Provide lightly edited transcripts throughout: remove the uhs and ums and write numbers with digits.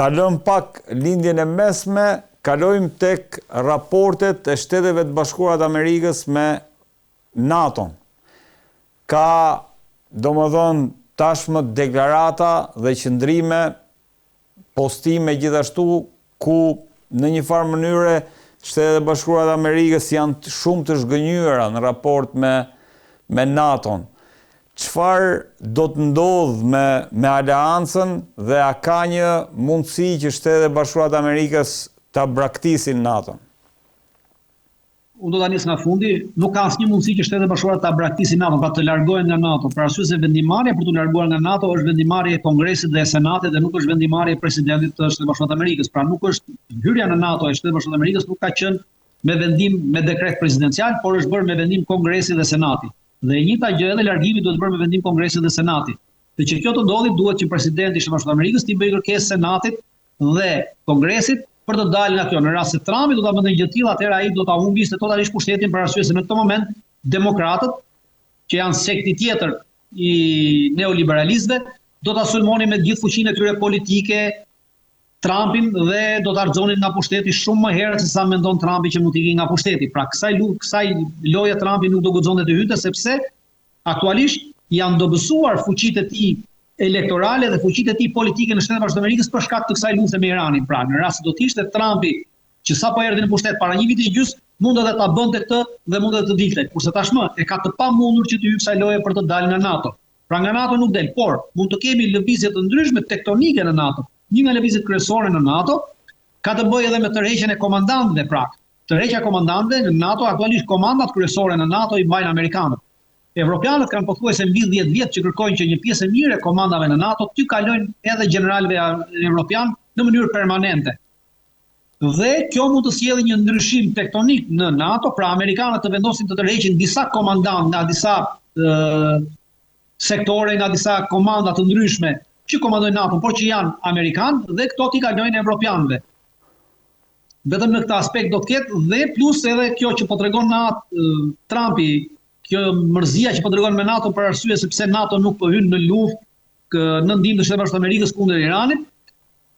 Ta lëmë pak Lindjen e Mesme, kalojmë tek raportet e Shteteve të Bashkuara të Amerikës me NATO-n. Ka, domethënë, tashmë deklarata dhe qëndrime, postime gjithashtu ku në një farë mënyre Shtetet e Bashkuara të Amerikës janë shumë të zhgënjyera në raport me me NATO-n. Çfarë do të ndodhë me me aleancën dhe a ka një mundësi që Shtetet e Bashkuara të Amerikës ta braktisin NATO-n? Unë do ta nis nga fundi, nuk ka asnjë mundësi që Shtetet e Bashkuara ta braktisin NATO-n, pra të largohen nga NATO, për arsye se vendimmarrja për t'u larguar nga NATO është vendimmarrje e Kongresit dhe e Senatit dhe nuk është vendimmarrje e Presidentit të Shteteve të Bashkuara të Amerikës. Pra nuk është hyrja në NATO e Shteteve të Bashkuara të Amerikës nuk ka qenë me vendim me dekret presidencial, por është bërë me vendim Kongresi dhe Senati. Dhe e njëjta gjë edhe largimi duhet bërë me vendim Kongresi dhe Senati. Dhe që kjo të ndodhi duhet që presidenti i Shteteve të Bashkuara të Amerikës t'i bëjë kërkesë Senatit dhe Kongresit për të dalë nga kjo. Në rast se Trumpi do ta bënte një gjë të tillë, atëherë ai do ta humbiste totalisht pushtetin për arsye se në këtë moment demokratët, që janë sekti tjetër i neoliberalistëve, do ta sulmonin me gjithë fuqinë e tyre politike Trumpin dhe do ta rrëzonin nga pushteti shumë më herët se sa mendon Trumpi që mund të ikë nga pushteti. Pra kësaj kësaj loje Trumpi nuk do guxonte të hynte sepse Aktualisht janë dobësuar fuqitë e tij elektorale dhe fuqitë e tij politike në Shtetet e Bashkuara të Amerikës për shkak të kësaj lufte me Iranin. Pra, në rast se do të ishte Trumpi që sapo erdhi në pushtet para një viti e gjysmë, mund edhe ta bënte këtë dhe mund edhe të dilte. Kurse tashmë e ka të pamundur që t'i hyjë kësaj loje për të dalë nga NATO. Pra nga NATO nuk del, por mund të kemi lëvizje të ndryshme tektonike në NATO. Një nga lëvizjet kryesore në NATO ka të bëjë edhe me tërheqjen e komandantëve, pra Tërheqja e komandantëve në NATO, aktualisht komandat kryesore në NATO i mbajnë amerikanët. Evropianët kanë pothuajse mbi 10 vjet që kërkojnë që një pjesë e mirë e komandave në NATO t'ju kalojnë edhe gjeneralëve evropianë në mënyrë permanente. Dhe kjo mund të sjellë një ndryshim tektonik në NATO, pra amerikanët të vendosin të tërheqin disa komandantë nga disa ë sektore nga disa komanda të ndryshme që komandojnë NATO, por që janë amerikanë dhe këto t'i kalojnë evropianëve. Vetëm në këtë aspekt do të ketë dhe plus edhe kjo që po tregon na Trumpi, kjo mërzia që po tregon me NATO për arsye sepse NATO nuk po hyn në luftë në ndihmë të Shteteve të Bashkuara të Amerikës kundër Iranit,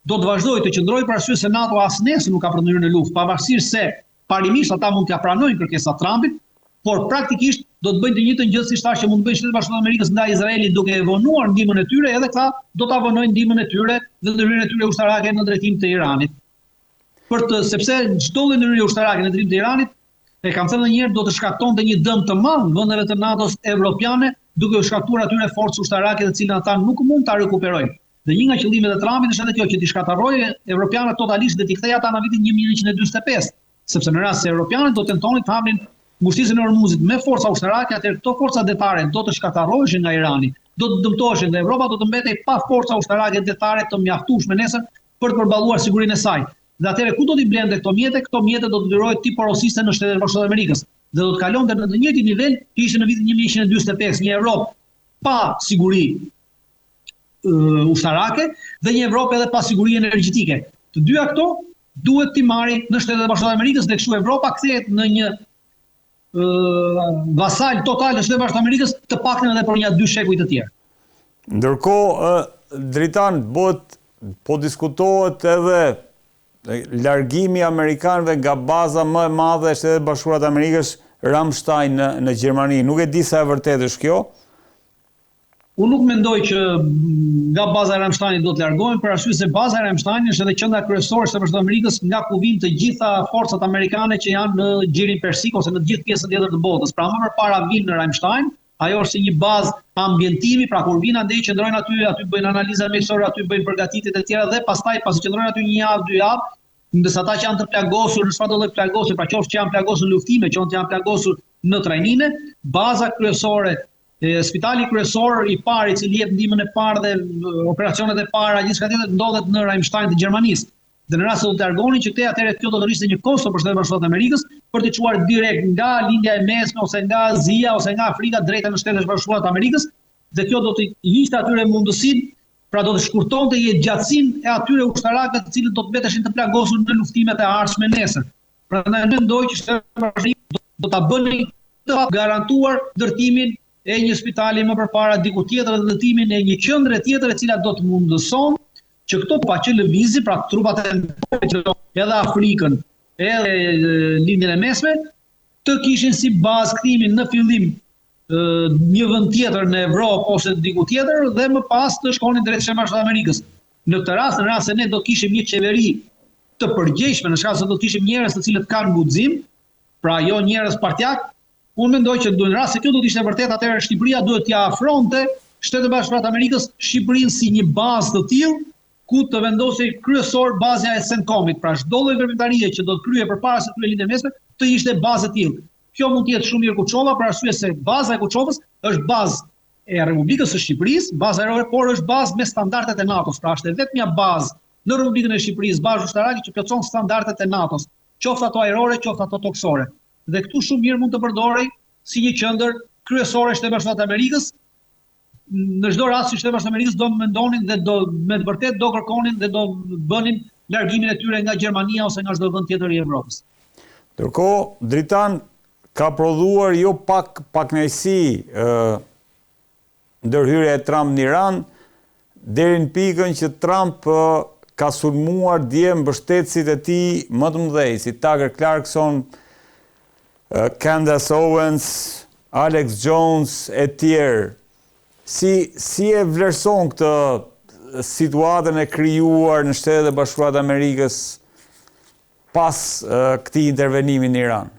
do të vazhdojë të qëndrojë për arsye se NATO as nesër nuk ka për të hyrë në luftë, pavarësisht se parimisht ata mund t'ia pranojnë kërkesat Trumpit, por praktikisht do të bëjnë të njëjtën gjë siç thashë që mund të bëjnë Shtetet e Bashkuara të Amerikës ndaj Izraelit duke e vonuar ndihmën e tyre, edhe këta do ta vonojnë ndihmën e tyre dhe ndërhyrjen e tyre ushtarake në drejtim të Iranit. Për të sepse çdo lloj ndërhyrje ushtarake në drejtim të Iranit, e kam thënë edhe një herë, do të shkaktonte një dëm të madh vendeve të NATO-s evropiane, duke u shkaktuar atyre forcë ushtarake të cilën ata nuk mund ta rikuperojnë. Dhe një nga qëllimet e Trumpit është edhe kjo që t'i shkatërrojë evropianët totalisht dhe t'i kthejë ata në vitin 1945, sepse në rast se evropianët do tentonin të hapnin ngushticën e Hormuzit me forca ushtarake, atëherë këto forca detare do të shkatërroheshin nga Irani, do të dëmtoheshin dhe Evropa do të mbetej pa forca ushtarake detare të mjaftueshme nesër për të përballuar sigurinë e saj. Dhe atëherë ku do t'i blente këto mjete? Këto mjete do të detyrohej t'i porosiste në Shtetet e Bashkuara të Amerikës dhe do të kalonte në të njëjtin nivel që ishte në vitin 1945, një Evropë pa siguri ushtarake dhe një Evropë edhe pa siguri energjetike. Të dyja këto duhet t'i marri në Shtetet e Bashkuara të Amerikës dhe kështu Evropa kthehet në një vasal total të Shteteve të Bashkuara të Amerikës, të paktën edhe për nja dy shekuj të tjerë. Ndërkohë, Dritan, bëhet po diskutohet edhe largimi i amerikanëve nga baza më e madhe e Shteteve të Bashkuara të Amerikës, Ramstein në në Gjermani. Nuk e di sa e vërtetë është kjo. Unë nuk mendoj që nga baza e Ramsteinit do të largohen, për arsye se baza e Ramsteinit është edhe qendra kryesore e Shteteve të Bashkuara të Amerikës, nga ku vijnë të gjitha forcat amerikane që janë në Gjirin Persik ose në të gjithë pjesën tjetër të botës. Pra më përpara vijnë në Ramstein, ajo është si një bazë ambientimi, pra kur vijnë andej qëndrojnë aty, aty bëjnë analiza mjekësore, aty bëjnë përgatitjet e tjera dhe pastaj pasi qëndrojnë aty një javë, dy javë, ndërsa ata që janë të plagosur në çfarëdo lloj plagosje, pra qoftë që janë plagosur në luftime, qoftë që janë plagosur në trajnime, baza kryesore Spitali kryesor i parë i cili jep ndihmën e parë dhe operacionet e para, gjithçka tjetër ndodhet në Ramstein të Gjermanisë. Dhe në rast se do të largonin që këtej atëherë kjo do të rriste një kosto për Shtetet e Bashkuara të Amerikës për të çuar direkt nga Lindja e Mesme ose nga Azia ose nga Afrika drejt në Shtetet e Bashkuara të Amerikës dhe kjo do të hiqte atyre mundësinë, pra do të shkurtonte jetëgjatësinë e atyre ushtarakëve të cilët do të mbeteshin të plagosur në luftimet e ardhshme nesër. Prandaj mendoj që Shtetet e Bashkuara do ta bënin këtë pa garantuar ndërtimin e një spitali më përpara diku tjetër dhe ndërtimin e një qendre tjetër e cila do të mundëson. Që këto trupa që lëvizin, pra trupat e që edhe Afrikën, edhe Lindjen e Mesme, të kishin si bazë kthimin në fillim një vend tjetër në Evropë ose diku tjetër dhe më pas të shkonin drejt Shteteve të Bashkuara të Amerikës. Në këtë rast, në rast se ne do të kishim një qeveri të përgjegjshme, në rast se do të kishim njerëz të cilët kanë guxim, pra jo njerëz partiak, unë mendoj që në rast se kjo do të ishte e vërtetë, atëherë Shqipëria duhet t'ia afronte Shtetet e Bashkuara të Amerikës Shqipërinë si një bazë të tillë ku të vendosej kryesor baza e CENTCOM-it, pra çdo lloj veprimtarie që do të kryhej përpara se të kryhej Lindjen e Mesme, të ishte bazë e tillë. Kjo mund të jetë shumë mirë Kuçova, për arsye se baza e Kuçovës është bazë e Republikës së Shqipërisë, bazë ajrore, por është bazë me standardet e NATO-s, pra është e vetmja bazë në Republikën e Shqipërisë, bazë ushtarake që plotëson standardet e NATO-s, qoftë ato ajrore, qoftë ato tokësore. Dhe këtu shumë mirë mund të përdorej si një qendër kryesore e Shteteve të Bashkuara të Amerikës. Në çdo rast si Shtetet e Bashkuara të Amerikës do mendonin dhe do me të vërtetë do kërkonin dhe do bënin largimin e tyre nga Gjermania ose nga çdo vend tjetër i Evropës. Ndërkohë, Dritan ka prodhuar jo pak pakënaqësi ndërhyrja e Trump në Iran, deri në pikën që Trump ka sulmuar dje mbështetësit e tij më të mëdhenj, si Tucker Carlson, Candace Owens, Alex Jones e tjerë. Si si e vlerëson këtë situatën e krijuar në Shtetet e Bashkuara të Amerikës pas këtij intervenimi në Iran?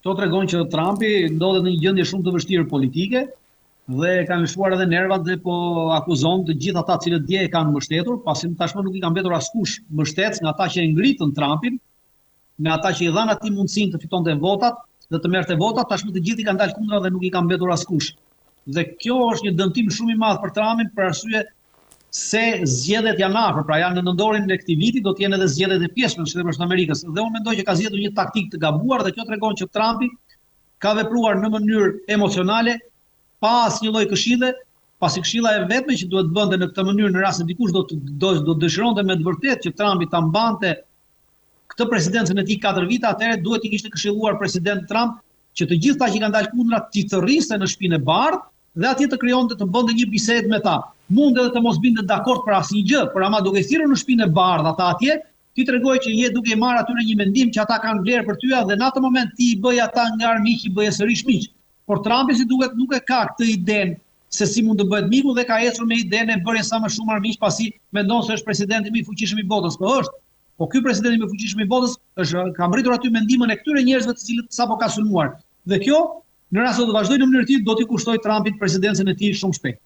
Kjo tregon që Trumpi ndodhet në një gjendje shumë të vështirë politike dhe kanë lëshuar edhe nervat dhe po akuzon të gjithë ata të cilët dje e kanë mbështetur, pasi tashmë nuk i ka mbetur askush mbështetës nga ata që e ngritën Trumpin, nga ata që i dhanë atij mundësinë të fitonte votat dhe të merrte votat, tashmë të gjithë i kanë dalë kundra dhe nuk i ka mbetur askush. Dhe kjo është një dëmtim shumë i madh për Trumpin për arsye se zgjedhjet janë afër, pra janë në nëntorin e këtij viti, do të jenë edhe zgjedhjet e pjesshme në Shtetet e Bashkuara të Amerikës. Dhe unë mendoj që ka zgjedhur një taktikë të gabuar dhe kjo tregon që Trumpi ka vepruar në mënyrë emocionale, pa asnjë lloj këshille, pasi këshilla e vetme që duhet të bënte në këtë mënyrë në rast se dikush do të do do dëshironte me të vërtetë që Trumpi ta mbante këtë presidencën e tij 4 vite, atëherë duhet t'i kishte këshilluar president Trump që të gjithë ata që kanë dalë kundra t'i thërriste në Shtëpinë e Bardhë dhe atje të krijonte të bënte një bisedë me ta. Mund edhe të mos binte dakord për asnjë gjë, por ama duke i thirrur në Shtëpinë e Bardhë ata atje, ti tregoje që je duke i marrë atyre një mendim që ata kanë vlerë për ty dhe në atë moment ti i bëje ata nga armiq i bëje sërish miq. Por Trumpi si duket nuk e ka këtë idenë se si mund të bëhet miku dhe ka ecur me idenë e bërjes sa më shumë armiq pasi mendon se është presidenti më i fuqishëm i botës. Po është. Po ky presidenti më i fuqishëm i botës është ka mbërritur aty me ndihmën e këtyre njerëzve të cilët sapo ka sulmuar. Dhe kjo Në rast se do të vazhdojë në mënyrë të tillë, do t'i kushtojë Trumpit presidencën e tij shumë shpejt.